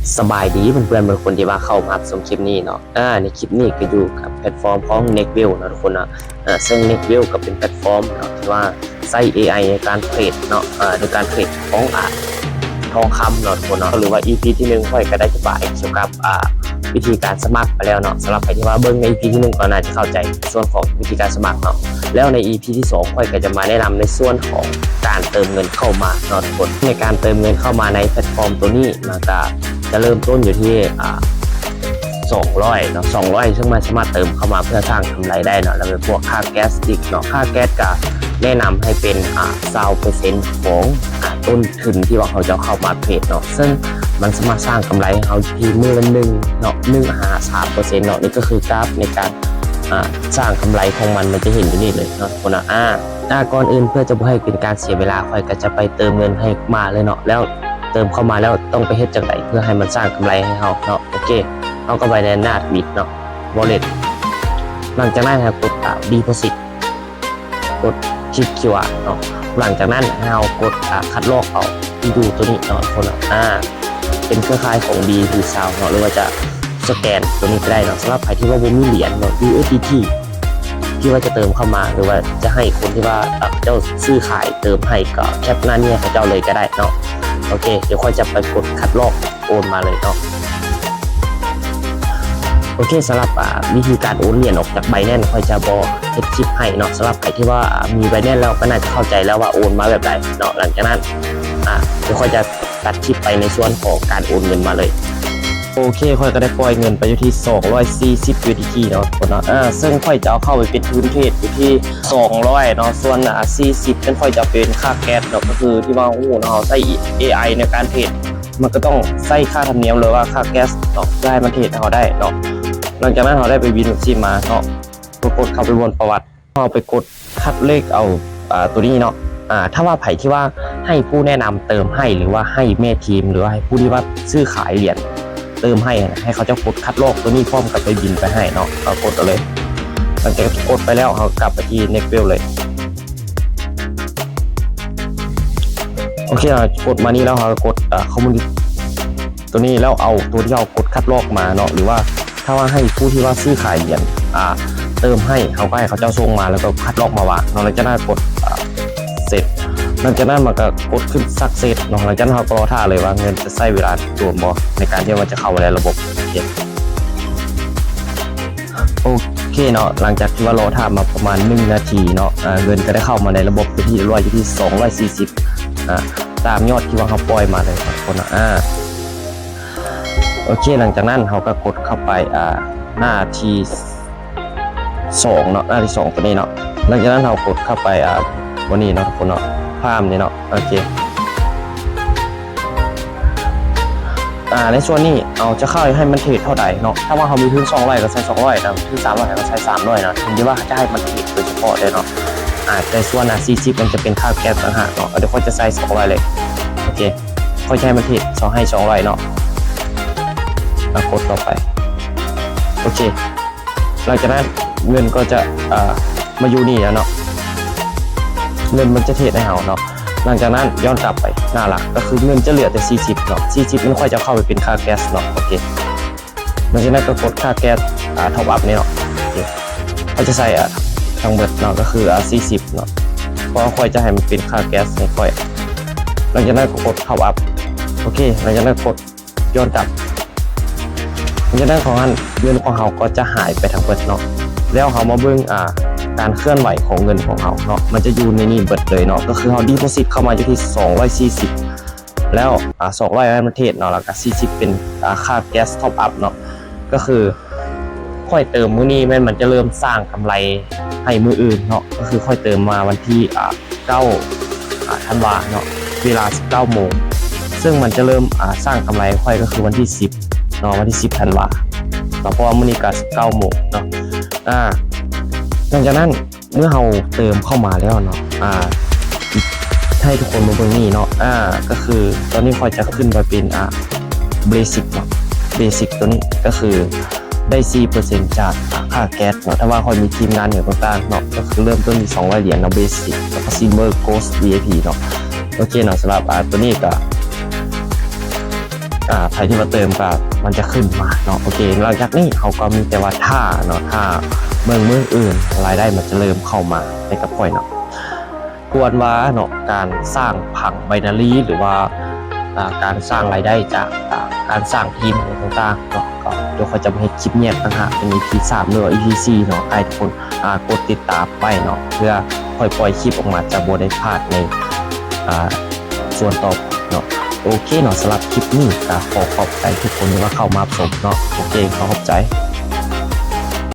ສະບາຍດີເພື່ອນໆ ເບິ່ງຄົນທີ່ວ່າເຂົ້າມາຮັບຊົມຄລິບນີ້ເນາະ. ອາ ໃນຄລິບນີ້ກໍຢູ່ກັບແພລດຟອມຂອງ Nextwell ເນາະທຸກຄົນເນາະ. ເອີ ເຊິ່ງ Nextwell ກໍເປັນແພລດຟອມເນາະ ທີ່ວ່າໃຊ້ ເອໄອ ໃນການເທຣດເນາະ ເອີ ໃນການເທຣດຂອງ ອາ ທອງຄຳເນາະທຸກຄົນເນາະ. ຫຼືວ່າ ອີພີ ທີໜຶ່ງ ຂ້ອຍກໍໄດ້ອະທິບາຍກ່ຽວກັບ ອາ ວິທີການສະໝັກໄປແລ້ວເນາະ. ສຳລັບໃຜທີ່ວ່າເບິ່ງໃນ ອີພີ ທີໜຶ່ງ ກໍໜ້າຈະເຂົ້າໃຈສ່ວນຂອງວິທີການສະໝັກເນາະ. ແລ້ວໃນ ອີພີ ທີສອງ ຂ້ອຍກໍຈະມາແນະນຳໃນສ່ວນຂອງການເຕີມເງິນເຂົ້າມາເນາະທຸກຄົນ. ໃນການເຕີມເງິນເຂົ້າມາໃນແພລດຟອມໂຕນີ້ ມັນກໍຈະເລີ່ມຕົ້ນຢູ່ທີ່ ອາ ສອງຮ້ອຍເນາະ ສອງຮ້ອຍ ເຊິ່ງມັນສາມາດເຕີມເຂົ້າມາເພື່ອສ້າງກຳໄລໄດ້ເນາະ. ແລ້ວກໍບວກຄ່າແກັສອີກເນາະ ຄ່າແກັສກໍແນະນຳໃຫ້ເປັນ ອາ ຊາວເປີເຊັນຂອງ ອາ ຕົ້ນທຶນທີ່ວ່າເຮົາຈະເຂົ້າມາເທຣດເນາະ ເຊິ່ງມັນສາມາດສ້າງກຳໄລໃຫ້ເຮົາທີ່ມື້ລະໜຶ່ງເນາະ ໜຶ່ງຫາສາມເປີເຊັນເນາະ. ນີ້ກໍຄືກຣາຟໃນການ ອາ ສ້າງກຳໄລຂອງມັນ ມັນຈະເຫັນຢູ່ນີ້ເລີຍເນາະທຸກຄົນເນາະ. ອາ ອາ ກ່ອນອື່ນເພື່ອຈະບໍ່ໃຫ້ເປັນການເສຍເວລາ ຂ້ອຍກໍຈະໄປເຕີມເງິນໃຫ້ມາເລີຍເນາະ. ແລ້ວເຕີມເຂົ້າມາແລ້ວຕ້ອງໄປເຮັດຈັ່ງໃດເພື່ອໃຫ້ມັນສ້າງກຳໄລໃຫ້ເຮົາເນາະ? ໂອເຄ ເຮົາກໍໄປໃນໜ້າ Bit ເນາະ Wallet ຫຼັງຈາກນັ້ນເຮົາກົດ ອາ Deposit ກົດຄລິກ ຄິວອາ ເນາະ. ຫຼັງຈາກນັ້ນເຮົາກົດ ອາ ຄັດລອກເອົາ ຢູ່ໂຕນີ້ເນາະທຸກຄົນເນາະ. ອາ ເປັນເຄືອຂ່າຍຂອງ B T C ເນາະ ຫຼືວ່າຈະສະແກນໂຕນີ້ກໍໄດ້ເນາະ. ສຳລັບໃຜທີ່ວ່າບໍ່ມີຫຼຽນເນາະ USDT ທີ່ວ່າຈະເຕີມເຂົ້າມາ ຫຼືວ່າຈະໃຫ້ຄົນທີ່ວ່າ ເຂົາເຈົ້າຊື້ຂາຍເຕີມໃຫ້ ກໍແຄັບໜ້ານີ້ໃຫ້ເຂົາເຈົ້າເລີຍກໍໄດ້ເນາະ. ໂອເຄ ດຽວຂ້ອຍຈະໄປກົດຄັດລອກໂອນມາເລີຍເນາະ. ໂອເຄ ສຳລັບ ອາ ວິທີການໂອນຫຼຽນອອກຈາກ Binance ຂ້ອຍຈະບໍ່ເຮັດຄລິບໃຫ້ເນາະ. ສຳລັບໃຜທີ່ວ່າ ອາ ມີ Binance ແລ້ວກໍໜ້າຈະເຂົ້າໃຈແລ້ວວ່າໂອນມາແບບໃດເນາະ. ຫຼັງຈາກນັ້ນ ອາ ດຽວຂ້ອຍຈະຕັດຄລິບໄປໃນສ່ວນຂອງການໂອນເງິນມາເລີຍ. ໂອເຄ ຂ້ອຍກໍໄດ້ປ່ອຍເງິນໄປຢູ່ທີ່ສອງຮ້ອຍສີ່ສິບ USDT ເນາະທຸກຄົນເນາະ. ເຊິ່ງຂ້ອຍຈະເອົາເຂົ້າໄປເປັນທຶນເທຣດຢູ່ທີ່ສອງຮ້ອຍເນາະ ສ່ວນ ອາ ສີ່ສິບນັ້ນຂ້ອຍຈະເອົາເປັນຄ່າແກັສເນາະ. ກໍຄືທີ່ວ່າຮູ້ເນາະ ເຮົາໃຊ້ ເອໄອ ໃນການເທຣດ ມັນກໍຕ້ອງໃຊ້ຄ່າທຳນຽມ ຫຼືວ່າຄ່າແກັສເນາະ ເພື່ອໃຫ້ມັນເທຣດໃຫ້ເຮົາໄດ້ເນາະ. ຫຼັງຈາກນັ້ນເຮົາໄດ້ໄປບິນຊີ້ມາເນາະ ກໍກົດເຂົ້າໄປບົນປະຫວັດ ເຮົາໄປກົດຄັດເລືອກເອົາ ອາ ໂຕນີ້ເນາະ. ອາ ຖ້າວ່າໃຜທີ່ວ່າໃຫ້ຜູ້ແນະນຳເຕີມໃຫ້ ຫຼືວ່າໃຫ້ແມ່ທີມ ຫຼືວ່າໃຫ້ຜູ້ທີ່ວ່າຊື້ຂາຍຫຼຽນເຕີມໃຫ້ ໃຫ້ເຂົາເຈົ້າກົດຄັດລອກໂຕນີ້ພ້ອມກັບໄປບິນໄປໃຫ້ເນາະ ກໍກົດເອົາເລີຍ. ຫຼັງຈາກກົດໄປແລ້ວ ເຮົາກັບໄປທີ່ Nextwell ເລີຍ. ໂອເຄ ເຮົາກົດມານີ້ແລ້ວ ເຮົາກໍກົດ ອາ ຄອມມູນິດ ໂຕນີ້ ແລ້ວເອົາໂຕທີ່ເຮົາກົດຄັດລອກມາເນາະ ຫຼືວ່າຖ້າວ່າໃຫ້ຜູ້ທີ່ວ່າຊື້ຂາຍຫຼຽນ ອາ ເຕີມໃຫ້ ເຮົາກໍໃຫ້ເຂົາເຈົ້າສົ່ງມາ ແລ້ວກໍຄັດລອກມາວາງເນາະ. ຫຼັງຈາກນັ້ນກົດ ອາ ເຊັດ ຫຼັງຈາກນັ້ນມັນກໍກົດຂຶ້ນ Success ເນາະ. ຫຼັງຈາກນັ້ນເຮົາກໍລໍຖ້າເລີຍວ່າເງິນຈະໃຊ້ເວລາດົນບໍ່ໃນການທີ່ວ່າຈະເຂົ້າມາໃນລະບົບ. ໂອເຄ ໂອເຄເນາະ ຫຼັງຈາກທີ່ວ່າລໍຖ້າມາປະມານໜຶ່ງນາທີເນາະ ອາ ເງິນກໍໄດ້ເຂົ້າມາໃນລະບົບເປັນທີ່ຮຽບຮ້ອຍ ຢູ່ທີ່ສອງຮ້ອຍສີ່ສິບ ອາ ຕາມຍອດທີ່ວ່າເຮົາປ່ອຍມາເລີຍທຸກຄົນເນາະ. ອາ ໂອເຄ ຫຼັງຈາກນັ້ນເຮົາກໍກົດເຂົ້າໄປ ອາ ໜ້າທີສອງເນາະ ໜ້າທີສອງໂຕນີ້ເນາະ. ຫຼັງຈາກນັ້ນເຮົາກົດເຂົ້າໄປ ອາ ໂຕນີ້ເນາະທຸກຄົນເນາະ ພາມນີ້ເນາະ. ໂອເຄ ອາ ໃນສ່ວນນີ້ເຮົາຈະເຂົ້າໃຫ້ມັນເທຣດເທົ່າໃດເນາະ. ຖ້າວ່າເຮົາມີທຶນສອງຮ້ອຍກໍໃສ່ສອງຮ້ອຍເນາະ ທຶນສາມຮ້ອຍກໍໃສ່ສາມຮ້ອຍເນາະ ເຖິງທີ່ວ່າຈະໃຫ້ມັນເທຣດໂດຍສະເພາະເລີຍເນາະ. ອາ ແຕ່ສ່ວນ ອາ ສີ່ສິບມັນຈະເປັນຄ່າແກັສຕ່າງຫາກເນາະ. ດຽວຂ້ອຍຈະໃສ່ສອງຮ້ອຍເລີຍ. ໂອເຄ ຂ້ອຍຈະໃຫ້ມັນເທຣດ ເຮົາໃຫ້ສອງຮ້ອຍເນາະ. ອາ ກົດຕໍ່ໄປ. ໂອເຄ ຫຼັງຈາກນັ້ນເງິນກໍຈະ ເອີ ມາຢູ່ນີ້ແລ້ວເນາະ ເງິນມັນຈະເທຣດໃຫ້ເຮົາເນາະ. ຫຼັງຈາກນັ້ນຍ້ອນກັບໄປໜ້າຫຼັກ ກໍຄືເງິນຈະເຫຼືອແຕ່ສີ່ສິບເນາະ ສີ່ສິບມັນຂ້ອຍຈະເຂົ້າໄປເປັນຄ່າແກັສເນາະ. ໂອເຄ ຫຼັງຈາກນັ້ນກໍກົດຄ່າແກັສ ອາ Top Up ນີ້ເນາະ. ໂອເຄ ຂ້ອຍຈະໃສ່ ອາ ທັງໝົດເນາະ ກໍຄື ອາ ສີ່ສິບເນາະ ເພາະວ່າຂ້ອຍຈະໃຫ້ມັນເປັນຄ່າແກັສໃຫ້ຂ້ອຍ. ຫຼັງຈາກນັ້ນກໍກົດ Top Up. ໂອເຄ ຫຼັງຈາກນັ້ນກົດ ຍ້ອນກັບ ຈາກນັ້ນຂອງອັນ ເງິນຂອງເຮົາກໍຈະຫາຍໄປທັງເບິດເນາະ. ແລ້ວເຮົາມາເບິ່ງ ອາ ການເຄື່ອນໄຫວຂອງເງິນຂອງເຮົາເນາະ ມັນຈະຢູ່ໃນນີ້ເບິດເລີຍເນາະ ກໍຄືເຮົາ deposit ເຂົ້າມາຢູ່ທີ່ສອງຮ້ອຍສີ່ສິບ ແລ້ວ ອາ ສອງຮ້ອຍ ໄວ້ມັນເທຣດເນາະ ແລ້ວກໍສີ່ສິບເປັນ ອາ ຄ່າ gas top up ເນາະ ກໍຄືຂ້ອຍເຕີມມື້ນີ້ແມ່ນມັນຈະເລີ່ມສ້າງກຳໄລໃຫ້ມື້ອື່ນເນາະ ກໍຄືຂ້ອຍເຕີມມາວັນທີ ອາ ເກົ້າ ອາ ທັນວາເນາະ ເວລາສິບເກົ້າໂມງ ເຊິ່ງມັນຈະເລີ່ມ ອາ ສ້າງກຳໄລໃຫ້ຂ້ອຍກໍຄືວັນທີສິບເນາະ ວັນທີສິບທັນວາເນາະ ເພາະວ່າມື້ນີ້ກໍສິບເກົ້າໂມງເນາະ. ອາ ຫຼັງຈາກນັ້ນເມື່ອເຮົາເຕີມເຂົ້າມາແລ້ວເນາະ ອາ ໃຫ້ທຸກຄົນມາເບິ່ງນີ້ເນາະ ອາ ກໍຄືຕອນນີ້ຂ້ອຍຈະຂຶ້ນໄປເປັນ ອາ basic ເນາະ basic ຕົວນີ້ກໍຄື ໄດ້ສີ່ເປີເຊັນຈາກ ອາ ຄ່າແກັສເນາະ ຖ້າວ່າຂ້ອຍມີທີມງານຫຍັງຕ່າງໆເນາະ ກໍຄືເລີ່ມຕົ້ນທີ່ສອງຮ້ອຍຫຼຽນເນາະ basic ແລ້ວກໍ silver gold ວີໄອພີ ເນາະ. ໂອເຄເນາະ ສຳລັບ ອາ ຕົວນີ້ກໍ ອ່າ ໃຜທີ່ວ່າເຕີມກໍມັນຈະຂຶ້ນມາເນາະ. ໂອເຄ ຫຼັງຈາກນີ້ເຮົາກໍມີແຕ່ວ່າຖ້າເນາະ ຖ້າເບິ່ງມື້ອື່ນລາຍໄດ້ມັນຈະເລີ່ມເຂົ້າມາໃຫ້ກັບຂ້ອຍເນາະ. ທວນວ່າເນາະ ການສ້າງຜັງ binary ຫຼືວ່າ ອ່າ ການສ້າງລາຍໄດ້ຈາກ ອ່າ ການສ້າງທີມຕ່າງໆເນາະ ກໍດຽວຂ້ອຍຈະມາເຮັດຄລິບແຍກຕ່າງຫາກເປັນ ອີພີ ສາມ ຫຼືວ່າ ອີພີ ສີ່ເນາະ ໃຫ້ທຸກຄົນ ອ່າ ກົດຕິດຕາມໄວ້ເນາະ ເພື່ອຂ້ອຍປ່ອຍຄລິບອອກມາຈະບໍ່ໄດ້ພາດໃນ ອ່າ ສ່ວນຕໍ່ໄປເນາະ. ໂອເຄເນາະ ສຳລັບຄລິບນີ້ກໍຂໍຂອບໃຈທຸກຄົນທີ່ວ່າເຂົ້າມາຮັບຊົມເນາະ. ໂອເຄ ຂໍຂອບໃຈ.